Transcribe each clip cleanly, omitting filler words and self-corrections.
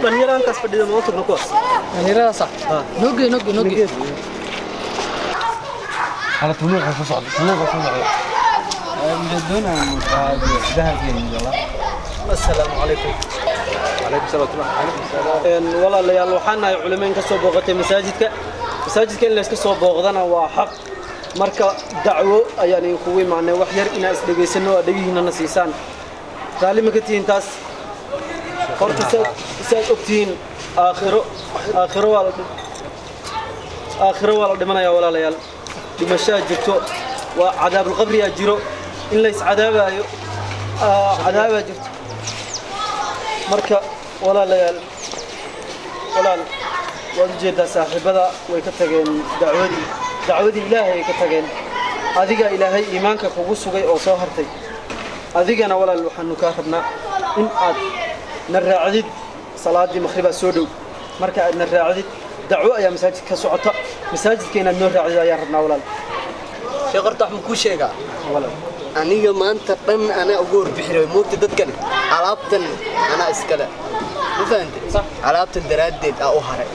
Dhalinyaro halkaas fadhida ma tagno kuwaas? Dhalinyaradaasa noo gey, noo gey, noo gey. على طلوع soo socda, طلوع soo socda. Assalaamu calaykum. عليكم السلام عليكم السلام. Walaalayaal, waxaan nahay culimeen ka soo booqatay masaajidka. Masaajidka in layska soo booqdana waa xaq. Marka dacwo ayaan idinkugu imaanay, wax yar inaan isdhegaysano oo dhegihiinana siisaan. Raalli ma ka tihiin taas? Horta saad ogtihiin, aakhiro waa la dhimanayaa, walaalayaal. Dhimashaa jirto, waa cadaabulqabriyaa jiro, in la iscadaabaayo, cadaabaa jirto. Marka walaalayaal, walaal, waad ujeedaa saaxiibada way ka tageen dacwadii, dacwadii Ilaahay ay ka tageen. Adiga Ilaahay iimaanka kugu sugay oo soo hartay. Adigana walaal, waxaanu kaa rabnaa in aad na raacdid. Salaadii maqribaa soo dhow. Marka aad na raacdid, dacwo ayaa masaajidka ka socota. Masaajidka inaad noo raacdid ayaan rabnaa, walaal. Sheekh, horta wax ma kuu sheegaa? Walaal. Aniga maanta dhan anaa ugu warbixi rabay, moogta dadkan alaabtan anaa iskale, ma fahante? Alaabtan daraaddeed aa u haray,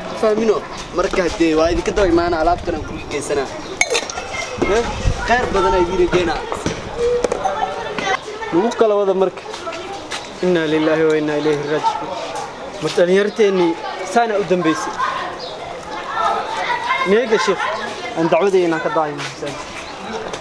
ma fahmino? Marka dee waa idinka daba imaana, alaabtan aan kugu geysanaa. Khayr badan aa idiin rajeynaa. Lagu kala wada marka. Inaa lilaahi wa innaa ilayhi raajicuun. Ma dhalinyarteennii saana u dambaysay? Neega sheekh, aan dacwadii inaan ka daayno masaajid.